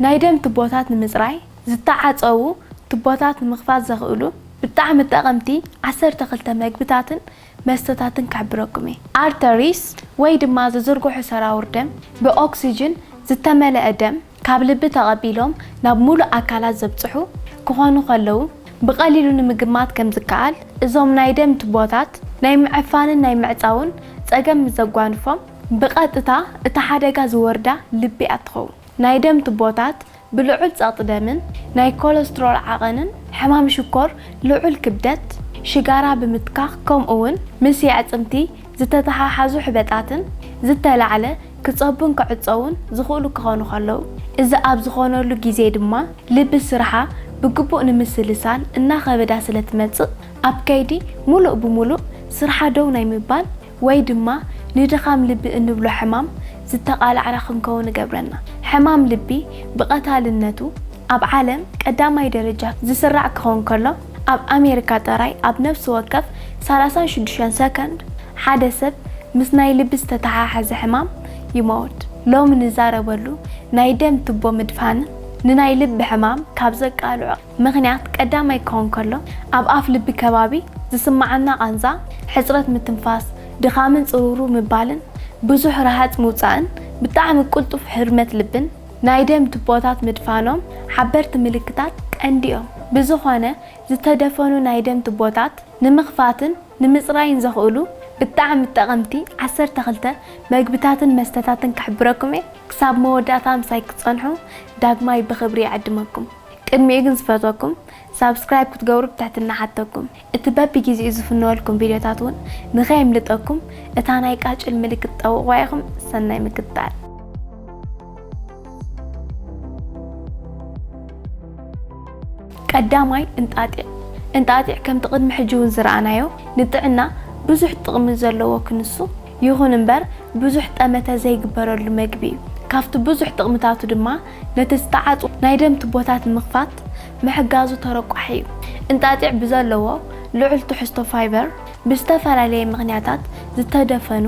ናይ ደም ቱቦታት ንምጽራይ ዝተዓጸዉ ቱቦታት ንምኽፋት ዘኽእሉ ብጣዕሚ ጠቐምቲ ዓሰርተ ክልተ መግብታትን መስተታትን ክሕብረኩም እየ። ኣርተሪስ ወይ ድማ ዝዝርግሑ ሰራውር ደም ብኦክሲጅን ዝተመልአ ደም ካብ ልቢ ተቐቢሎም ናብ ሙሉእ ኣካላት ዘብጽሑ ክኾኑ ከለዉ፣ ብቐሊሉ ንምግማት ከም ዝከኣል፣ እዞም ናይ ደም ቱቦታት ናይ ምዕፋንን ናይ ምዕጻውን ጸገም ምስ ዘጓንፎም፣ ብቐጥታ እቲ ሓደጋ ዝወርዳ ልቢ እያ ትኸውን። ናይ ደም ቱቦታት ብልዑል ጸቕጢ ደምን ናይ ኮለስትሮል ዓቐንን፣ ሕማም ሽኮር፣ ልዑል ክብደት፣ ሽጋራ ብምትካኽ፣ ከምኡ እውን ምስ የዕጽምቲ ዝተተሓሓዙ ሕበጣትን ዝተላዕለ ክጸቡን ክዕጸዉን ዝኽእሉ ክኾኑ ከለዉ፣ እዚ ኣብ ዝኾነሉ ግዜ ድማ ልቢ ስርሓ ብግቡእ ንምስልሳል እናኸበዳ ስለ ትመጽእ፣ ኣብ ከይዲ ሙሉእ ብሙሉእ ስርሓ ደው ናይ ምባል ወይ ድማ ንድኻም ልቢ እንብሎ ሕማም ዝተቓላዕና ክንከውን ይገብረና። ሕማም ልቢ ብቐታልነቱ ኣብ ዓለም ቀዳማይ ደረጃ ዝስራዕ ክኸውን ከሎ፣ ኣብ ኣሜሪካ ጥራይ ኣብ ነፍሲ ወከፍ ሰላሳን ሽዱሽተን ሰከንድ ሓደ ሰብ ምስ ናይ ልቢ ዝተተሓሓዘ ሕማም ይመውት። ሎሚ ንዛረበሉ ናይ ደም ቱቦ ምድፋንን ንናይ ልቢ ሕማም ካብ ዘቃልዑ ምኽንያት ቀዳማይ ክኸውን ከሎ፣ ኣብ ኣፍ ልቢ ከባቢ ዝስምዓና ቃንዛ፣ ሕጽረት ምትንፋስ፣ ድኻምን ጽሩሩ ምባልን ብዙሕ ረሃጽ ምውጻእን ብጣዕሚ ቅልጡፍ ህርመት ልብን ናይ ደም ቱቦታት ምድፋኖም ሓበርቲ ምልክታት ቀንዲ እዮም። ብዝኾነ፣ ዝተደፈኑ ናይ ደም ቱቦታት ንምኽፋትን ንምጽራይን ዘኽእሉ ብጣዕሚ ጠቐምቲ ዓሰርተ ክልተ መግብታትን መስተታትን ክሕብረኩም እየ። ክሳብ መወዳእታ ምሳይ ክትጸንሑ ዳግማይ ብኽብሪ ይዕድመኩም። ቅድሚኡ ግን ዝፈትወኩም ሳብስክራይብ ክትገብሩ ብትሕትና ሓተኩም። እቲ በብግዜኡ ዝፍነወልኩም ቪድዮታት እውን ንኸየምልጠኩም እታ ናይ ቃጭል ምልክት ጠውቑዋ ኢኹም። ሰናይ ምክትታል። ቀዳማይ፣ እንጣጢዕ። እንጣጢዕ ከምቲ ቅድሚ ሕጂ እውን ዝረኣናዮ ንጥዕና ብዙሕ ጥቕሚ ዘለዎ ክንሱ፣ ይኹን እምበር ብዙሕ ጠመተ ዘይግበረሉ መግቢ እዩ። ካብቲ ብዙሕ ጥቕምታቱ ድማ ነቲ ዝተዓጹ ናይ ደም ቱቦታት ንምኽፋት ምሕጋዙ ተረቋሒ እዩ። እንጣጢዕ ብዘለዎ ልዑል ትሕዝቶ ፋይበር ብዝተፈላለየ ምኽንያታት ዝተደፈኑ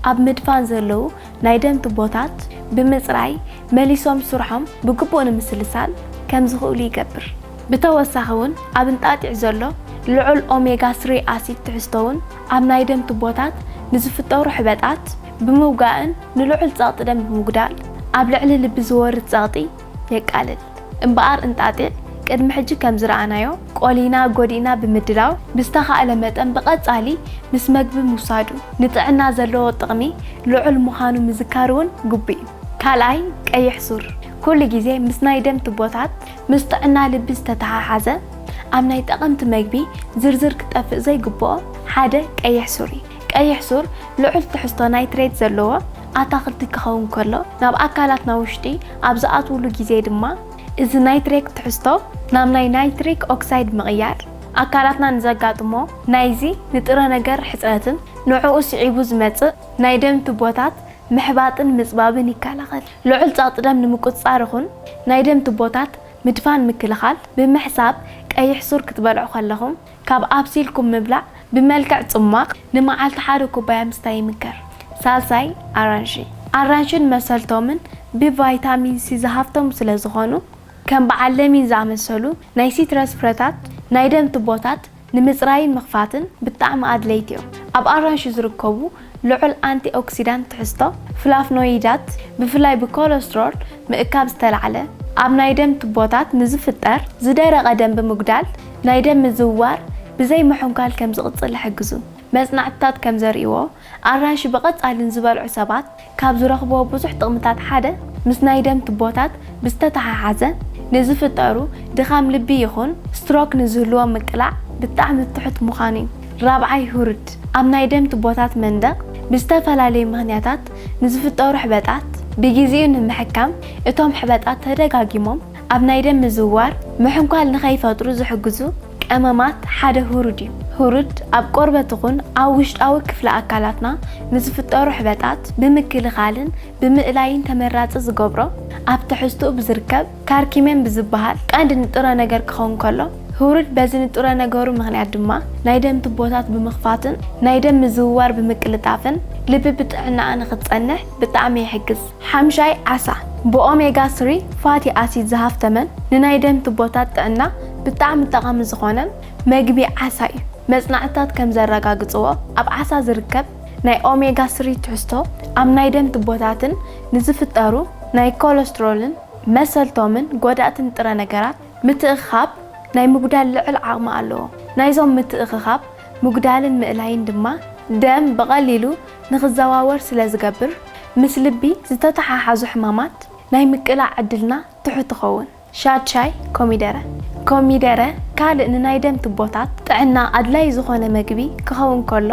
ኣብ ምድፋን ዘለዉ ናይ ደም ቱቦታት ብምጽራይ መሊሶም ስርሖም ብግቡእ ንምስልሳል ከም ዝኽእሉ ይገብር። ብተወሳኺ እውን ኣብ እንጣጢዕ ዘሎ ልዑል ኦሜጋ ስሪ ኣሲድ ትሕዝቶ እውን ኣብ ናይ ደም ቱቦታት ንዝፍጠሩ ሕበጣት ብምውጋእን ንልዑል ጸቕጢ ደም ብምጉዳል ኣብ ልዕሊ ልቢ ዝወርድ ጸቕጢ የቃልል። እምበኣር እንጣጢዕ ቅድሚ ሕጂ ከም ዝረኣናዮ ቆሊና ጎዲእና ብምድላው ብዝተኻእለ መጠን ብቐጻሊ ምስ መግቢ ምውሳዱ ንጥዕና ዘለዎ ጥቕሚ ልዑል ምዃኑ ምዝካር እውን ግቡእ እዩ። ካልኣይ፣ ቀይሕ ሱር። ኩሉ ግዜ ምስ ናይ ደም ቱቦታት ምስ ጥዕና ልቢ ዝተተሓሓዘ ኣብ ናይ ጠቐምቲ መግቢ ዝርዝር ክጠፍእ ዘይግብኦ ሓደ ቀይሕ ሱር እዩ። ቀይሕ ሱር ልዑል ትሕዝቶ ናይትሬት ዘለዎ ኣታኽልቲ ክኸውን ከሎ ናብ ኣካላትና ውሽጢ ኣብ ዝኣትውሉ ግዜ ድማ እዚ ናይትሬት ትሕዝቶ ናብ ናይ ናይትሪክ ኦክሳይድ ምቕያር ኣካላትና ንዘጋጥሞ ናይዚ ንጥረ ነገር ሕጽረትን ንዕኡ ስዒቡ ዝመጽእ ናይ ደም ቱቦታት ምሕባጥን ምጽባብን ይከላኸል። ልዑል ጸቕጢ ደም ንምቁጽጻር ይኹን ናይ ደም ቱቦታት ምድፋን ምክልኻል ብምሕሳብ ቀይሕ ሱር ክትበልዑ ከለኹም ካብ ኣብሲልኩም ምብላዕ ብመልክዕ ጽሟቕ ንመዓልቲ ሓደ ኩባያ ምስታይ ይምከር። ሳልሳይ፣ ኣራንሺ። ኣራንሽን መሰልቶምን ብቫይታሚን ሲ ዝሃፍተሙ ስለ ዝኾኑ ከም በዓል ለሚን ዝኣመሰሉ ናይ ሲትረስ ፍረታት ናይ ደም ቱቦታት ንምጽራይን ምኽፋትን ብጣዕሚ ኣድለይቲ እዮም። ኣብ ኣራንሺ ዝርከቡ ልዑል ኣንቲኦክሲዳንት ትሕዝቶ ፍላፍኖይዳት ብፍላይ ብኮለስትሮል ምእካብ ዝተላዕለ ኣብ ናይ ደም ቱቦታት ንዝፍጠር ዝደረቐ ደም ብምጉዳል ናይ ደም ምዝውዋር ብዘይ ምሕንኳል ከም ዝቕጽል ይሕግዙ። መጽናዕትታት ከም ዘርእይዎ ኣራንሺ ብቐጻሊ ንዝበልዑ ሰባት ካብ ዝረኽብዎ ብዙሕ ጥቕምታት ሓደ ምስ ናይ ደም ቱቦታት ብዝተተሓሓዘ ንዝፍጠሩ ድኻም ልቢ ይኹን ስትሮክ ንዝህልዎም ምቅላዕ ብጣዕሚ ትሑት ምዃኑ እዩ። ራብዓይ፣ ሁሩድ። ኣብ ናይ ደም ቱቦታት መንደቕ ብዝተፈላለዩ ምኽንያታት ንዝፍጠሩ ሕበጣት ብግዜኡ ንምሕካም እቶም ሕበጣት ተደጋጊሞም ኣብ ናይ ደም ምዝውዋር ምሕንኳል ንኸይፈጥሩ ዝሕግዙ ቀመማት ሓደ ሁሩድ እዩ። ሁሩድ ኣብ ቆርበት ይኹን ኣብ ውሽጣዊ ክፍሊ ኣካላትና ንዝፍጠሩ ሕበጣት ብምክልኻልን ብምእላይን ተመራጺ ዝገብሮ ኣብ ትሕዝትኡ ብዝርከብ ካርኪሜን ብዝበሃል ቀንዲ ንጥረ ነገር ክኸውን ከሎ፣ ሁሩድ በዚ ንጥረ ነገሩ ምኽንያት ድማ ናይ ደም ቱቦታት ብምኽፋትን ናይ ደም ምዝውዋር ብምቅልጣፍን ልቢ ብጥዕናኣ ንኽትጸንሕ ብጣዕሚ ይሕግዝ። ሓምሻይ፣ ዓሳ። ብኦሜጋ ስሪ ፋቲ ኣሲድ ዝሃፍተመን ንናይ ደም ቱቦታት ጥዕና ብጣዕሚ ጠቓሚ ዝኾነን መግቢ ዓሳ እዩ። መጽናዕትታት ከም ዘረጋግጽዎ፣ ኣብ ዓሳ ዝርከብ ናይ ኦሜጋ ስሪ ትሕዝቶ ኣብ ናይ ደም ቱቦታትን ንዝፍጠሩ ናይ ኮለስትሮልን መሰልቶምን ጎዳእትን ጥረ ነገራት ምትእኽኻብ ናይ ምጉዳል ልዑል ዓቕሚ ኣለዎ። ናይዞም ምትእኽኻብ ምጉዳልን ምእላይን ድማ ደም ብቐሊሉ ንኽዘዋወር ስለ ዝገብር፣ ምስ ልቢ ዝተተሓሓዙ ሕማማት ናይ ምቅላዕ ዕድልና ትሑት ይኸውን። ሻድሻይ፣ ኮሚደረ። ኮሚደረ ካልእ ንናይ ደም ቱቦታት ጥዕና ኣድላዪ ዝኾነ መግቢ ክኸውን ከሎ፣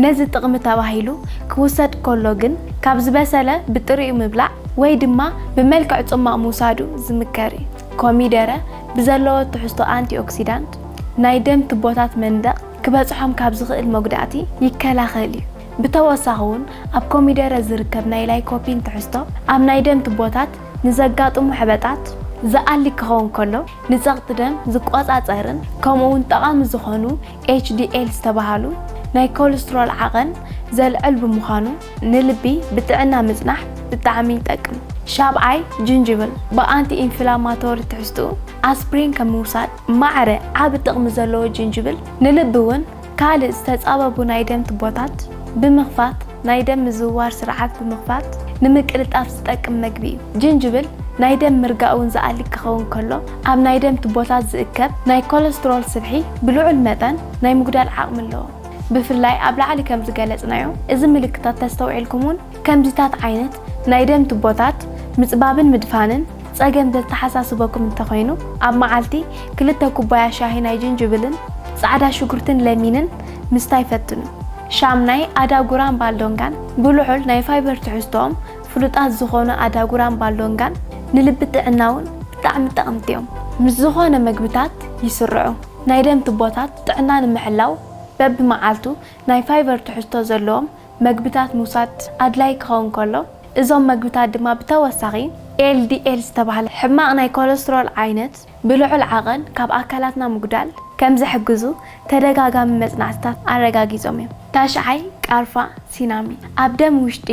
ነዚ ጥቕሚ ተባሂሉ ክውሰድ ከሎ ግን ካብ ዝበሰለ ብጥሪኡ ምብላዕ ወይ ድማ ብመልክዕ ጽሟቕ ምውሳዱ ዝምከር እዩ። ኮሚደረ ብዘለዎ ትሕዝቶ ኣንቲኦክሲዳንት ናይ ደም ቱቦታት መንደቕ ክበጽሖም ካብ ዝኽእል መጉዳእቲ ይከላኸል እዩ። ብተወሳኺ እውን ኣብ ኮሚደረ ዝርከብ ናይ ላይኮፒን ትሕዝቶ ኣብ ናይ ደም ቱቦታት ንዘጋጥሙ ሕበጣት ዝኣሊ ክኸውን ከሎ፣ ንጸቕጢ ደም ዝቆጻጸርን ከምኡ እውን ጠቓሚ ዝኾኑ ኤች ዲ ኤል ዝተባህሉ ናይ ኮለስትሮል ዓቐን ዘልዕል ብምዃኑ፣ ንልቢ ብጥዕና ምጽናሕ ብጣዕሚ ይጠቅም። ሻብዓይ፣ ጅንጅብል ብኣንቲ ኢንፍላማቶሪ ትሕዝትኡ ኣስፕሪን ከም ምውሳድ ማዕረ ዓቢ ጥቕሚ ዘለዎ ጅንጅብል ንልቢ እውን ካልእ ዝተጻበቡ ናይ ደም ቱቦታት ብምኽፋት ናይ ደም ምዝውዋር ስርዓት ብምኽፋት ንምቅልጣፍ ዝጠቅም መግቢ እዩ። ጅንጅብል ናይ ደም ምርጋእ እውን ዝኣሊ ክኸውን ከሎ፣ ኣብ ናይ ደም ቱቦታት ዝእከብ ናይ ኮለስትሮል ስብሒ ብልዑል መጠን ናይ ምጉዳል ዓቕሚ ኣለዎ። ብፍላይ ኣብ ላዕሊ ከም ዝገለጽናዮ፣ እዚ ምልክታት ተስተውዒልኩም እውን ከምዚታት ዓይነት ናይ ደም ቱቦታት ምጽባብን ምድፋንን ጸገም ዘተሓሳስበኩም እንተኾይኑ፣ ኣብ መዓልቲ ክልተ ኩባያ ሻሂ ናይ ጅንጅብልን ጻዕዳ ሽጉርትን ለሚንን ምስታይ ፈትኑ። ሻምናይ፣ ኣዳጉራን ባልዶንጋን ብልዑል ናይ ፋይበር ትሕዝቶኦም ፍሉጣት ዝኾኑ ኣዳጉራን ባልዶንጋን ንልቢ ጥዕና እውን ብጣዕሚ ጠቕምቲ እዮም። ምስ ዝኾነ መግብታት ይስርዑ። ናይ ደም ቱቦታት ጥዕና ንምሕላው በብመዓልቱ ናይ ፋይበር ትሕዝቶ ዘለዎም መግብታት ምውሳድ ኣድላይ ክኸውን ከሎ፣ እዞም መግብታት ድማ ብተወሳኺ ኤል ዲ ኤል ዝተባህለ ሕማቕ ናይ ኮለስትሮል ዓይነት ብልዑል ዓቐን ካብ ኣካላትና ምጉዳል ከም ዝሕግዙ ተደጋጋሚ መጽናዕትታት ኣረጋጊጾም እዮም። ታሽዓይ፣ ቃርፋ፣ ሲናሚ ኣብ ደም ውሽጢ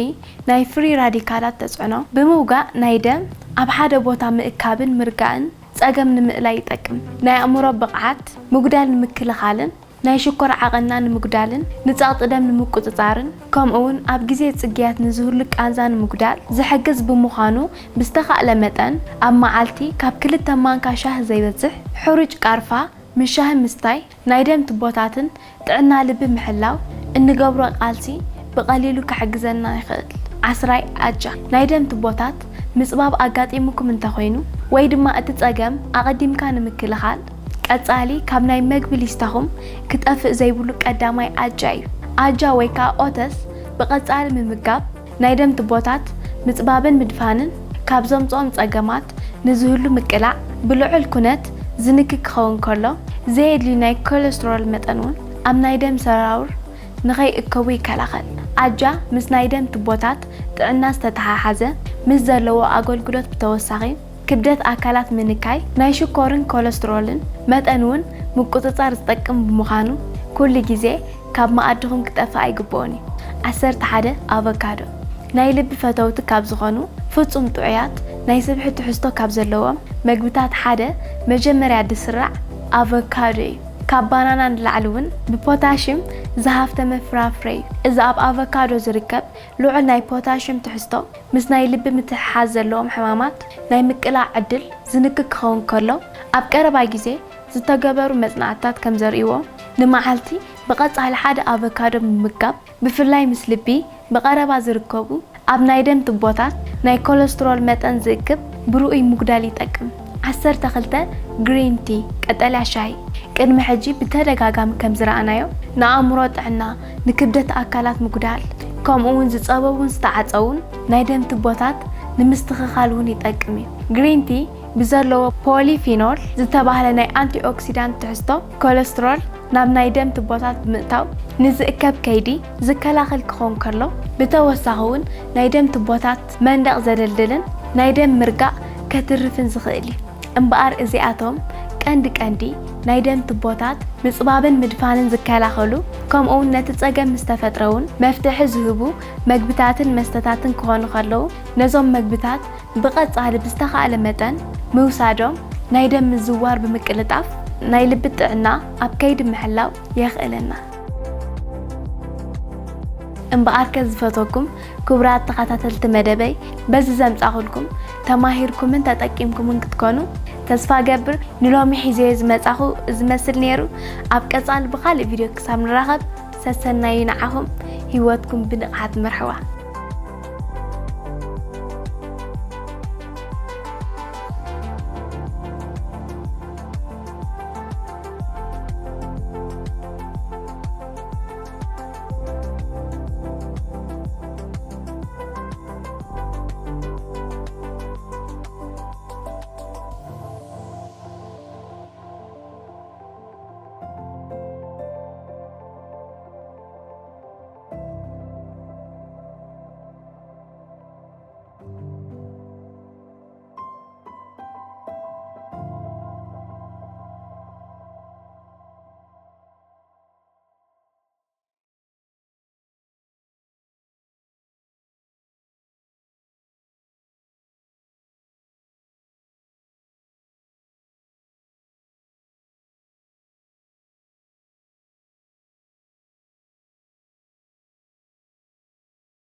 ናይ ፍሪ ራዲካላት ተጽዕኖ ብምውጋእ ናይ ደም ኣብ ሓደ ቦታ ምእካብን ምርጋእን ጸገም ንምእላይ ይጠቅም። ናይ ኣእምሮ ብቕዓት ምጉዳል ንምክልኻልን ናይ ሽኮር ዓቐንና ንምጉዳልን ንጸቕጢ ደም ንምቁጽጻርን ከምኡውን ኣብ ግዜ ጽግያት ንዝህሉ ቃንዛ ንምጉዳል ዝሕግዝ ብምዃኑ ብዝተኻእለ መጠን ኣብ መዓልቲ ካብ ክልተ ማንካ ሻሂ ዘይበዝሕ ሕሩጭ ቃርፋ ምስ ሻሂ ምስታይ ናይ ደም ቱቦታትን ጥዕና ልቢ ምሕላው እንገብሮ ቃልሲ ብቐሊሉ ክሕግዘና ይኽእል። ዓስራይ ኣጃ ናይ ደም ቱቦታት ምጽባብ ኣጋጢሙኩም እንተኾይኑ ወይ ድማ እቲ ጸገም ኣቐዲምካ ንምክልኻል ቀጻሊ ካብ ናይ መግቢ ሊስታኹም ክጠፍእ ዘይብሉ ቀዳማይ ኣጃ እዩ። ኣጃ ወይ ከዓ ኦተስ ብቐጻሊ ምምጋብ ናይ ደም ቱቦታት ምጽባብን ምድፋንን ካብ ዘምጽኦም ጸገማት ንዝህሉ ምቅላዕ ብልዑል ኩነት ዝንኪ ክኸውን ከሎ ዘየድልዩ ናይ ኮለስትሮል መጠን እውን ኣብ ናይ ደም ሰራውር ንኸይእከቡ ይከላኸል። ኣጃ ምስ ናይ ደም ቱቦታት ጥዕና ዝተተሓሓዘ ምስ ዘለዎ ኣገልግሎት ብተወሳኺ ክብደት ኣካላት ምንካይ ናይ ሽኮርን ኮለስትሮልን መጠን እውን ምቁጽጻር ዝጠቅም ብምዃኑ ኩሉ ግዜ ካብ መኣድኹም ክጠፍእ ኣይግብኦን እዩ። ዓሰርተ ሓደ ኣቮካዶ ናይ ልቢ ፈተውቲ ካብ ዝኾኑ ፍጹም ጥዑያት ናይ ስብሒ ትሕዝቶ ካብ ዘለዎም መግብታት ሓደ መጀመርያ ድስራዕ ኣቮካዶ እዩ። ካብ ባናና ንላዕሊ እውን ብፖታሽም ዝሃፍተመ ፍራፍረ እዩ። እዚ ኣብ ኣቮካዶ ዝርከብ ልዑል ናይ ፖታሽም ትሕዝቶ ምስ ናይ ልቢ ምትሕሓዝ ዘለዎም ሕማማት ናይ ምቅላዕ ዕድል ዝንኪ ክኸውን ከሎ፣ ኣብ ቀረባ ግዜ ዝተገበሩ መጽናዕትታት ከም ዘርእይዎ፣ ንመዓልቲ ብቐጻሊ ሓደ ኣቮካዶ ምምጋብ፣ ብፍላይ ምስ ልቢ ብቐረባ ዝርከቡ ኣብ ናይ ደም ቱቦታት ናይ ኮለስትሮል መጠን ዝእክብ ብርኡይ ምጉዳል ይጠቅም። ዓሰርተ ክልተ ግሪን ቲ፣ ቀጠልያ ሻሂ፣ ቅድሚ ሕጂ ብተደጋጋሚ ከም ዝረኣናዮ ንኣእምሮ ጥዕና፣ ንክብደት ኣካላት ምጉዳል፣ ከምኡ እውን ዝጸበቡን ዝተዓጸዉን ናይ ደም ቱቦታት ንምስትኽኻል እውን ይጠቅም እዩ። ግሪን ቲ ብዘለዎ ፖሊፊኖል ዝተባህለ ናይ ኣንቲኦክሲዳንት ትሕዝቶ ኮለስትሮል ናብ ናይ ደም ቱቦታት ብምእታው ንዝእከብ ከይዲ ዝከላኸል ክኸውን ከሎ፣ ብተወሳኺ እውን ናይ ደም ቱቦታት መንደቕ ዘደልድልን ናይ ደም ምርጋእ ከትርፍን ዝኽእል እዩ። እምበኣር እዚኣቶም ቀንዲ ቀንዲ ናይ ደም ቱቦታት ምጽባብን ምድፋንን ዝከላኸሉ፣ ከምኡውን ነቲ ጸገም ምስ ተፈጥረ እውን መፍትሒ ዝህቡ መግብታትን መስተታትን ክኾኑ ከለዉ፣ ነዞም መግብታት ብቐጻሊ ብዝተኻእለ መጠን ምውሳዶም ናይ ደም ምዝዋር ብምቅልጣፍ ናይ ልቢ ጥዕና ኣብ ከይዲ ምሕላው የኽእለና። እምበኣርከ ዝፈተኩም ክቡራት ተኸታተልቲ መደበይ፣ በዚ ዘምጻኹልኩም ተማሂርኩምን ተጠቂምኩምን ክትኮኑ ተስፋ ገብር። ንሎሚ ሒዘዮ ዝመጻኹ ዝመስል ነይሩ። ኣብ ቀጻሊ ብኻልእ ቪድዮ ክሳብ ንራኸብ ሰሰናዩ ንዓኹም። ህይወትኩም ብንቕሓት መርሕዋ።